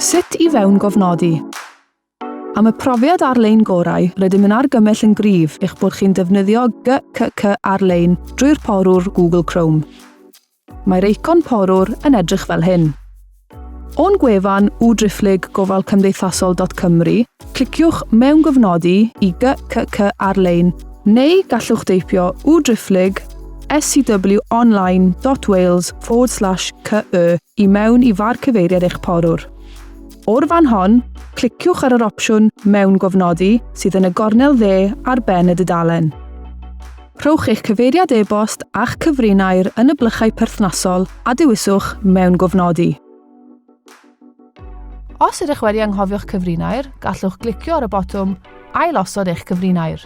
Sut i fewngofnodi. Am y profiad ar-lein gorau, rydym yn argymell yn gryf eich bod chi'n defnyddio GCC ar-lein drwy'r porwr Google Chrome. Mae'r eicon porwr yn edrych fel hyn. O'n gwefan www gofalcymdeithasol.cymru, cliciwch Mewngofnodi i GCC ar-lein neu gallwch deipio www scwonline wales forward slash ce i mewn i far cyfeiriad eich porwr. O'r fan hon, cliciwch ar yr opsiwn Mewngofnodi sydd yn y gornel dde ar ben y dudalen. Rhowch eich cyfeiriad e-bost a'ch cyfrinair yn y blychau perthnasol a dewiswch Mewngofnodi. Os ydych wedi anghofio'ch cyfrinair, gallwch glicio ar y botwm Ail-osod eich cyfrinair.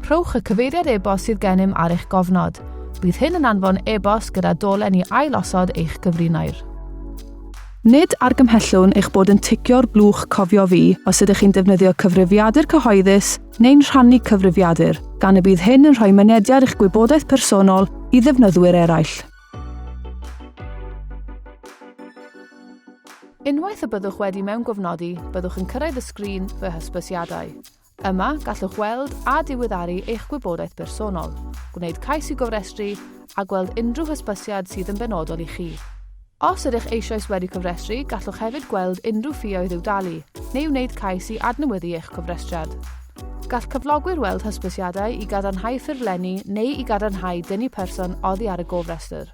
Rhowch y cyfeiriad e-bost sydd gennym ar eich gofnod. Bydd hyn yn anfon e-bost gyda dolen i ail-osod eich cyfrinair. Nid argymhellwn eich bod yn ticio'r blwch Cofio Fi os ydych chi'n defnyddio cyfrifiadur cyhoeddus neu'n rhannu cyfrifiadur, gan y bydd hyn yn rhoi mynediad i'ch gwybodaeth personol i ddefnyddwyr eraill. Unwaith y byddwch wedi mewngofnodi, byddwch yn cyrraedd y sgrin Fy Hysbysiadau. Yma, gallwch weld a diweddaru eich gwybodaeth bersonol, gwneud cais i gofrestru, a gweld unrhyw hysbysiad sydd yn benodol i chi. Os ydych eisoes wedi cofrestru, gallwch hefyd gweld unrhyw ffioedd i'w dalu, neu wneud cais i adnewyddu eich cofrestriad. Gall cyflogwyr weld hysbysiadau i gadarnhau ffurflenni neu i gadarnhau dynnu person oddi ar y gofrestr.